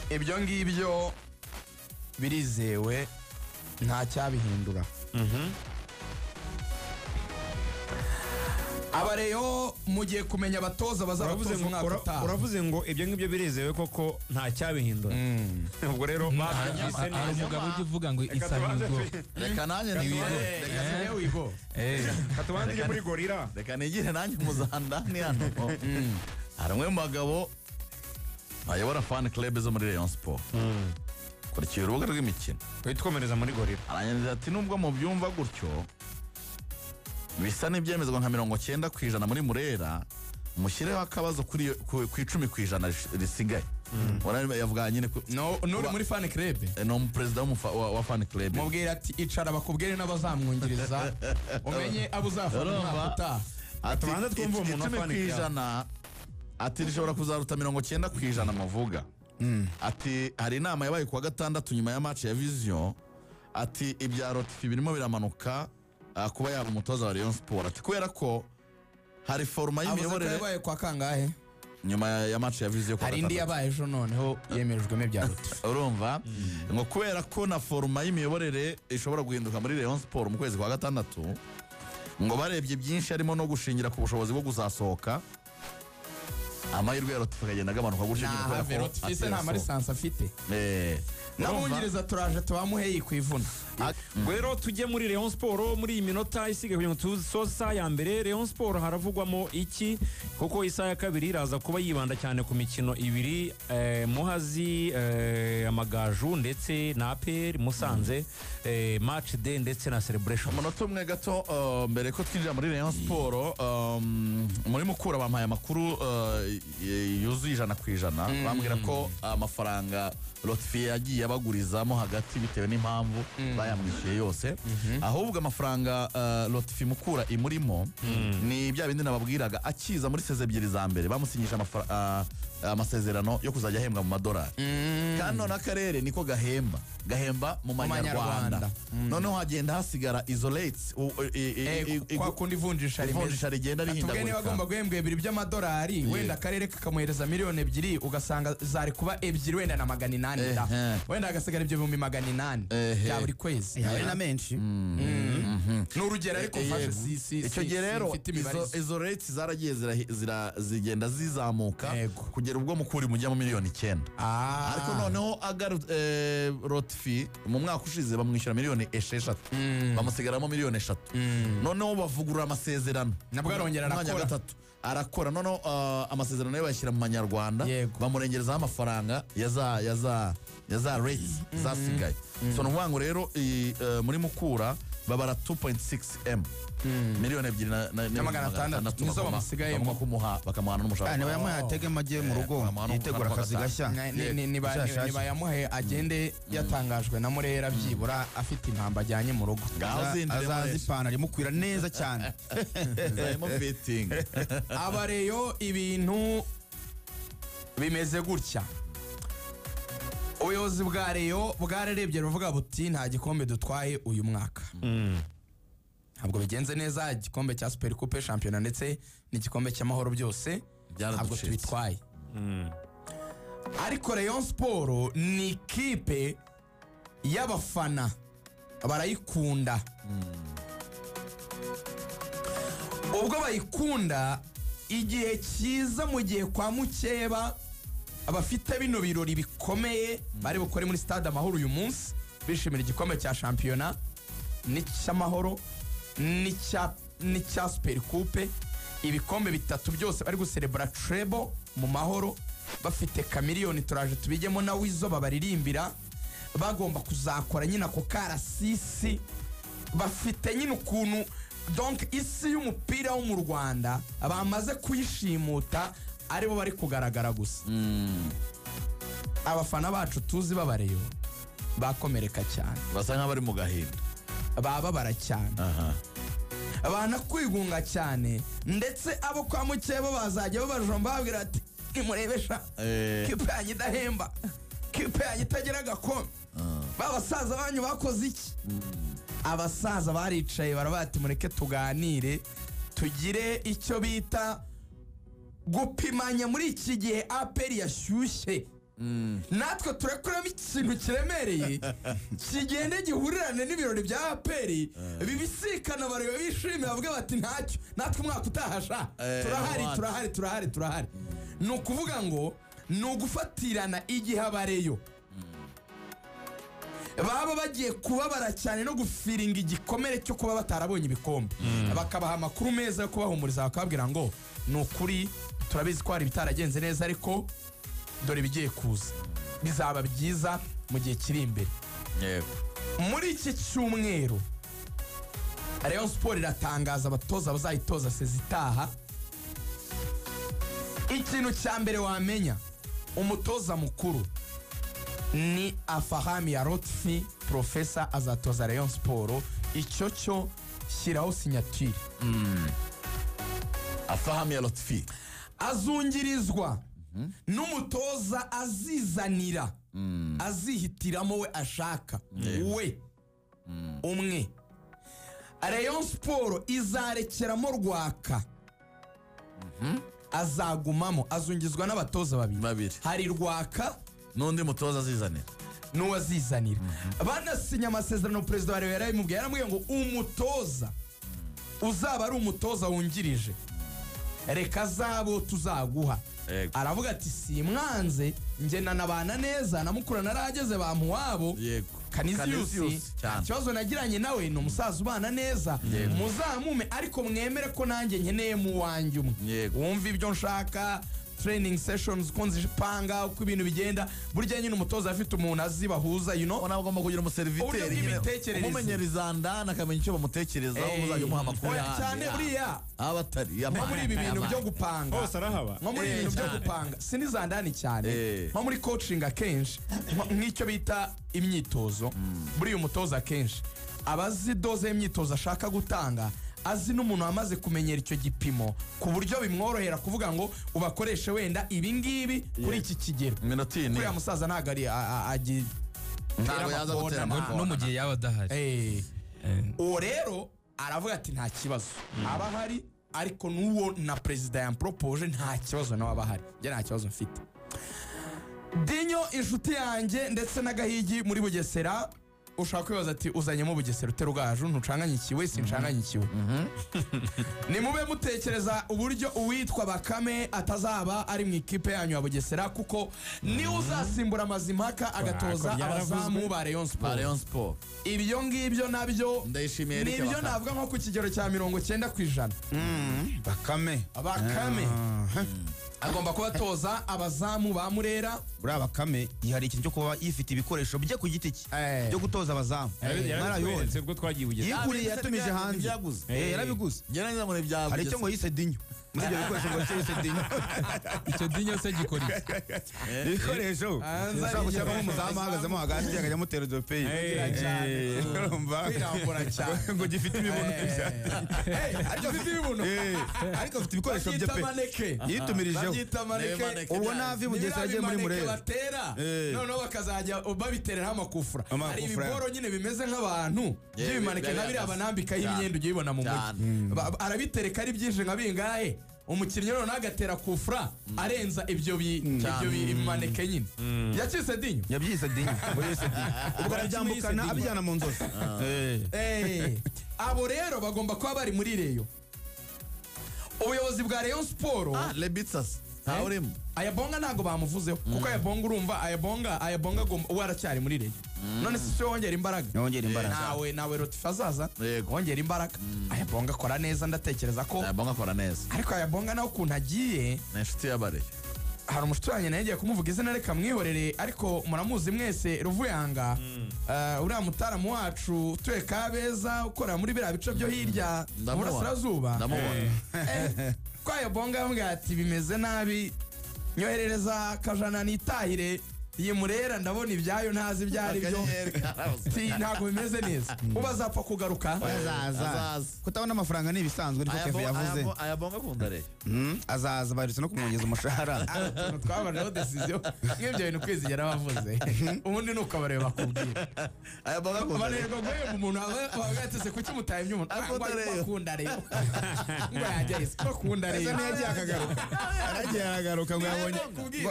Ibyo ngibyo birizewe, nta cyabihindura. Abareyo mugiye kumenya abatoza Uravuze bazabatoza ngo umwaka utaha. Uravuze ngo ibyo ngibyo birizewe koko nta cyabihindura. Ubwo rero babyumvise Hari neza. umugabo ujya uvuga ngo Reka isa tubanze n'igo. Reka nanjye nigire. Here we go. Reka tubanze tujye muri Gorilla. Reka nigire nanjye muzanda ni hano. Hari umwe mu bagabo bayobora fan club zo muri Rayon Sport. Kurikiye urubuga rw'imikino. Witwomereza muri Gorilla. Aranyandikira ati nubwo mubyumva gutyo bisa n'ibyemezwa nka 90% muri Murera, mushyireho akabazo kuri ku 10% risigaye. Urabona yavuga nyine No, nuri muri fan club. Ni umuperezida wa fan club. Mubwira ati icara bakubwire n'abazamwungiriza, umenye abo uzafana Urumva? umwaka utaha. Ati Tubanze twumve uwo muntu wa icumi fan ku club. ijana, ati rishobora kuzaruta 90% muvuga. Ati hari inama yabaye kuwa gatandatu nyuma ya match ya Vision. Ati ibya Lotfi birimo biramanuka, kuba yaba umutoza wa Rayon Sport. Ati kubera ko hari foruma Avuze ko y'imiyoborere yabaye kwa kangahe? Nyuma ya match ya Vision kuwa Hari indi gatandatu. yabaye ejo noneho yemejwemo ibya Lotfi. Urumva ngo kubera ko na foruma y'imiyoborere ishobora guhinduka muri Rayon Sport mu kwezi kwa gatandatu, ngo barebye byinshi harimo no gushingira ku bushobozi bwo kuzasohoka, amahirwe ya Lotfi akagenda agabanuka gutyo nyine kubera Nahave ko Lotfi se nta aterasohoka. marisansi afite. Urumva? N'abungiriza turaje tubamuhe ku ivuna. Ubwo rero tujye muri Rayon Sport muri iyi minota isigaye kugira ngo tusoze isaha ya mbere. Rayon Sport haravugwamo iki? Kuko isaha ya kabiri iraza kuba yibanda cyane ku mikino ibiri, Muhazi, Amagaju ndetse na APR Musanze, match day ndetse na celebration. Umunota umwe gato, mbere ko twinjira muri Rayon Sport, muri Mukura bampaye amakuru yuzuye 100%. Bambwira ko amafaranga Lotfi yagiye abagurizamo hagati bitewe n'impamvu bayamwishyuye yose. Ahubwo amafaranga Lotfi Mukura imurimo ni bya bindi nababwiraga akiza muri seze ebyiri za mbere bamusinyisha amasezerano yo kuzajya ahembwa mu madolari. Kandi none akarere niko gahemba mu manyarwanda. Manyarwanda. Noneho hagenda hasigara izo rates Kwa kundi ivunjisha rimeze. Ivunjisha rigenda Atubwiye niba rihindagurika. agomba guhembwa 2 by'amadolari, wenda akarere kakamuhereza miliyoni 2, ugasanga zari kuba 2 wenda na 800 da. Wenda hagasigara ibyo 800,000 bya buri kwezi. Ari na menshi. Ni urugero ariko mfashe Yego. si Icyo gihe rero mfite imibare izo rates zaragiye zigenda zizamuka Yego. kugera ubwo Mukura imujyamo miliyoni 9. Ah. Ariko noneho Lotfi mu mwaka ushize bamwishyura miliyoni 6, bamusigaramo miliyoni 3. Noneho bavugurura amasezerano. Nabwo arongera Umwanya wa arakora. gatatu arakora. Noneho amasezerano ye bayashyira mu manyarwanda, Yego. bamurengerezaho amafaranga ya za rates zasigaye. So ni ukuvuga ngo rero iyi, muri Mukura babara 2.6 m, miliyoni 2 Na 600 nizo bamusigayemo. bagomba kumuha, bakamuhana n'umushahara. Niba yamuhaye atege make mu rugo bakamuha yitegura akazi gashya. Gashya. Nibayamuhe agende yatangajwe na Murera, byibura afite impamba ajyanye mu rugo. Ngaho zinjiremo Azaza rero. ipantaro imukwira neza cyane. Zirimo fitting. Abareyo ibintu bimeze gutya: ubuyobozi bwa Rayon bwararebye ruvuga buti nta gikombe dutwaye uyu mwaka, ntabwo bigenze neza. Igikombe cya Super Coupe, shampiyona ndetse n'igikombe cy'Amahoro byose ntabwo Byaraducitse. tubitwaye. Ariko Rayon Sport ni ikipe y'abafana, barayikunda. Ubwo bayikunda, igihe cyiza mu gihe kwa mukeba abafite bino birori bikomeye bari bukore muri Stade Amahoro uyu munsi bishimira igikombe cya shampiyona n'icy'Amahoro n'icya Super Coupe, ibikombe bitatu byose bari guserebura treble mu mahoro, bafite Chameleone turaje tubijyemo na Weasel babaririmbira, bagomba kuzakora nyine ako karasisi. Bafite nyine ukuntu donc isi y'umupira wo mu Rwanda bamaze kuyishimuta, aribo bari kugaragara gusa. Abafana bacu tuzi b'abareyo bakomereka cyane. Basa nk'abari mu gahinda. Bababara cyane, Aha. banakwigunga cyane. Ndetse abo kwa mukeba bazajya babajomba bababwira ati nimurebesha kipe yanyu idahemba, kipe yanyu itagira agakombe, ba basaza banyu bakoze iki? Abasaza baricaye baravuga ati mureke tuganire, tugire icyo bita gupimanya muri iki gihe APR yashyushye. Natwe turakuramo ikintu kiremereye kigende gihurirane n'ibirori bya APR, bibisikana, bareba bishimye, bavuga bati ntacyo, natwe umwaka utahasha turahari, turahari, turahari, turahari. Ni ukuvuga ngo ni ugufatirana igihe abareyo baba bagiye kubabara cyane no gufiringa igikomere cyo kuba batarabonye ibikombe, bakabaha amakuru meza yo kubahumuriza, bakababwira ngo ni ukuri turabizi ko hari ibitaragenze neza, ariko dore ibigiye kuza bizaba byiza mu gihe kiri imbere. Muri iki cyumweru Rayon Sport iratangaza abatoza bazayitoza sezitaha. Ikintu cya mbere wamenya, umutoza mukuru ni Afahami ya Lotfi Profesa, azatoza Rayon Sport. Icyo cyo shyiraho signature. Afahami ya Lotfi azungirizwa n'umutoza azizanira, azihitiramo we ashaka we umwe. Rayon Sport izarekeramo Rwaka, azagumamo, azungizwa n'abatoza babiri. Hari Rwaka n'undi mutoza azizanira, n'uwazizanira. Banasinya amasezerano, perezida wa Rayon yarabimubwiye, yaramubwiye ngo umutoza uzaba ari umutoza wungirije reka zabo tuzaguha. Aravuga ati simwanze nge nanabana neza namukura narageze bamuwabo Kaniziyusi, ikibazo nagiranye nawe ni umusaza ubana neza, muzamume ariko mwemere ko nanjye nkeneye mu wanjye umwe wumva ibyo nshaka, training sessions uko nzipanga, uko ibintu bigenda. Burya nyine umutoza afite umuntu azi bahuza, you know, agomba kugira umuseriviteri umumenyereza ndana akamenya icyo bamutekerezaho, muzajya umuha amakuru cyane. Buriya abatari nko muri ibi bintu byo gupanga hose arahaba, nko muri ibintu byo gupanga sinizandani cyane, nko muri coaching akenshi nk'icyo bita imyitozo, buriya umutoza akenshi abazi doze y'imyitozo ashaka gutanga, azi n'umuntu wamaze kumenyera icyo gipimo ku buryo bimworohera kuvuga ngo ubakoreshe wenda ibi ngibi kuri iki kigero. Kuriya musaza ntabwo ari no mu gihe yaba adahari. Uwo rero aravuga ati nta kibazo aba ahari, ariko n'uwo na perezida yamporopoje nta kibazo nawe aba ahari, njye nta kibazo mfite. Dinyo inshuti yanjye ndetse n'agahigi muri Bugesera, ushaka kwibaza ati uzanyemo Bugesera utera ugaju ntucanganyikiwe, sincanganyikiwe. Nimube mutekereza uburyo uwitwa Bakame atazaba ari mu ikipe yanyu ya Bugesera, kuko niwe uzasimbura Mazimpaka agatoza abazamu ba Rayon Sport. Ibyo ngibyo nabyo nibyo navuga nko ku kigero cya 90%. Bakame agomba kubatoza abazamu ba Murera. Buriya Bakame hari ikintu cyo kuba yifite ibikoresho bye ku giti cye byo gutoza abazamu. Narabibonye ubwo twagiye Bugesera, yiguriye yatumije hanze, yarabiguze. Hari icyo ngo yise Dinyo muri ibyo bikoresho, ngo yise Dinyo. Icyo Dinyo se gikora iki? Ibikoresho ushobora gushyiramo umuzamu ahagazemo hagati akajya amutera udupeye, kwirambura cyane ngo gifite ibibuno, ariko afite ibikoresho bye pe, yitumirijeho. Ubwo navi Bugesera agiye muri Murera batera, noneho bakazajya babitereraho amakufura. Hari ibiboro nyine bimeze nk'abantu by'ibimaneke nka biriya banambikaho imyenda ujya ubibona mu mujyi, arabitereka ari byinshi nka bingahe, umukinnyi noneho agatera kufura arenza ibyo bimaneke nyine. Yakise Dinyo, yabyise Dinyo, ubwo arabyambukana abijyana mu nzozi. Abo rero bagomba kuba bari muri Rayon. Ubuyobozi bwa Rayon Sport Lebitsas ntawurimo. Ayabonga ntago bamuvuzeho kuko Ayabonga urumva Ayabonga uwe aracyari muri Rayon. None se wongera imbaraga, nawe Lotfi azaza wongera imbaraga. Ayabonga akora neza, ndatekereza ko Ayabonga akora neza, ariko Ayabonga nawe ukuntu agiye ni inshuti y'abare. Hari umushuti wanjye nawe yagiye kumuvuga izina reka mwihorere, ariko muramuzi mwese Ruvuyanga, uriya mutaramu wacu utuye Kabeza ukorera muri biriya bice byo hirya mu burasirazuba. Ko Ayabonga yambwiye ati bimeze nabi, nyoherereza akajana nitahire, Iyi Murera ndabona ibyayo ntazi ibyo ari byo. Ntabwo bimeze neza. Uba azapfa kugaruka. Azaza. Kutabona amafaranga ni ibisanzwe niko Kevin yavuze. Aya bonga akunda Rayon. Azaza baherutse no kumwongeza umushahara. Twabajeho decision nk'ibyo bintu kwizigera bavuze. Ubundi ni uko abareba bakubwira. Aya bonga akunda Rayon. Bananirwa guhemba umuntu aba kuki mutahembye umuntu? Akunda Rayon. Ngo yajya ese akunda Rayon. Ese ntiyagiye akagaruka. Aragiye aragaruka ngo yabonye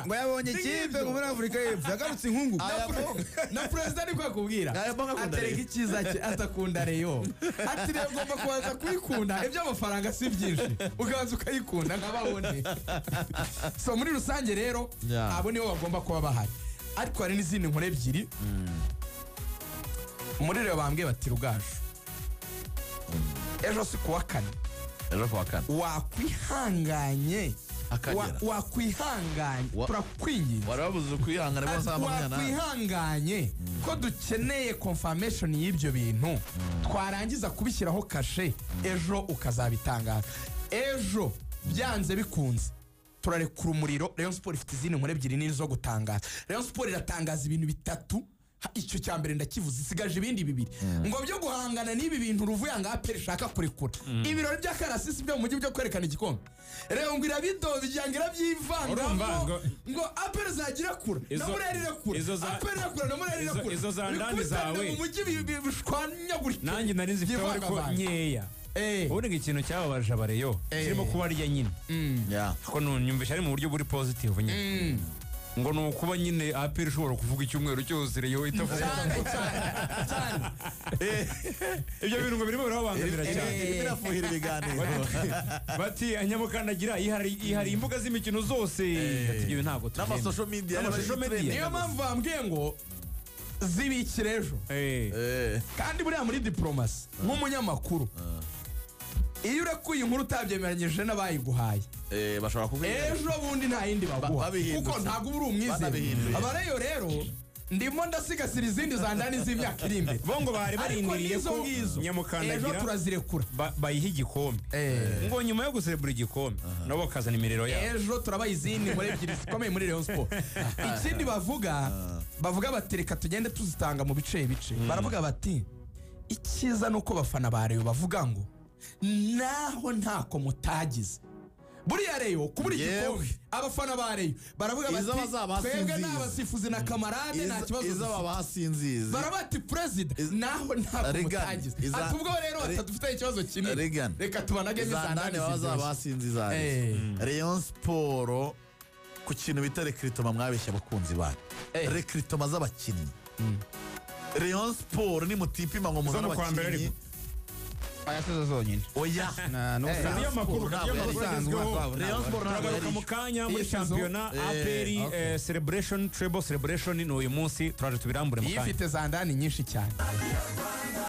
ngo yabonye ikipe ngo muri Afurika y'Epfo yagarutse inkungu. Na perezida niko akubwira. Atereka icyiza cye atakunda Rayon. Ati rero ugomba kubanza kuyikunda iby'amafaranga si byinshi. Ukabanza ukayikunda nk'ababone. So muri rusange rero abo nibo bagomba kuba bahari. Ariko hari n'izindi nkuru ebyiri. Muri rero bambwiye bati Rugaju. Ejo si kuwa kane. Ejo kuwa kane. Wakwihanganye. Wakwihanganye turakwinginze. Warabuze kwihangana bose amanyana. Wakwihanganye ko dukeneye confirmation y'ibyo bintu. Twarangiza kubishyiraho kashe ejo ukazabitangaza. Ejo byanze bikunze turarekura umuriro. Rayon Sport ifite izindi nkuru ebyiri nini zo gutangaza. Rayon Sport iratangaza ibintu bitatu. Icyo cya mbere ndakivuze, isigaje ibindi bibiri. Ngo byo guhangana n'ibi bintu Ruvuyanga APR ishaka kurekura. Ibirori by'akarasisi byo mu mujyi byo kwerekana igikombe. Rero ngo irabidobya ngo irabyivanga ngo APR zagira kura na Murera irakura. APR irakura na Murera irakura. Izo za ndani zawe mu mujyi bishwanyagurika. Nanjye nari nzifite ariko nkeya. Ubundi ikintu cyababaje abareyo kirimo kubarya nyine. Ko nyumvisha ari mu buryo buri positive nyine. Ngo ni ukuba nyine APR ishobora kuvuga icyumweru cyose Rayon itavuga cyane. Ibyo bintu ngo birimo birababangamira cyane. Birafuhira ibiganiro. Bati Nyamukandagira ihari imbuga z'imikino zose. Ati ibyo ntabwo tubyemera. N'ama social media. Niyo mpamvu bambwiye ngo zibikire ejo. Kandi buriya muri diplomasi nk'umunyamakuru iyo urekuye inkuru utabyemeranyije n'abayiguhaye bashobora kuvuga ejo bundi nta yindi baguha kuko ntabwo uba uri umwizerwa. Abareyo rero ndimo ndasigasira izindi za ndani z'imyaka iri imbere. Bo ngo bari barindiriye ko Nyamukandagira ejo turazirekura bayiha igikombe. Ngo nyuma yo guserebura igikombe nabo bakazana imiriro yabo. Ejo turabaha izindi nkuru ebyiri zikomeye muri Rayon Sport. Ikindi bavuga bati reka tugende tuzitanga mu bice bice. Baravuga bati icyiza nuko bafana ba Rayon bavuga ngo naho ntako mutagize. Buriya Rayon kubura igikombe abafana ba Rayon baravuga bati twebwe n'abasifuzi na kamarade nta kibazo. Izo babasinzizi barabati president naho ntako mutagize. Ati ubwo rero batadufite ikibazo kinini reka tubanage n'izandane bazabasinziza. Rayon Sport ku kintu bita recruitment mwabeshya abakunzi banyu. Recruitment z'abakinnyi. Rayon Sport ni mutipima ngo muzane abakinnyi. Aya zonyine. Oya. Niyo makuru turagaruka mu kanya muri shampiyona APR celebration treble celebration ni uyu munsi turaje tubirambure mu kanya. Ifite za ndani nyinshi cyane.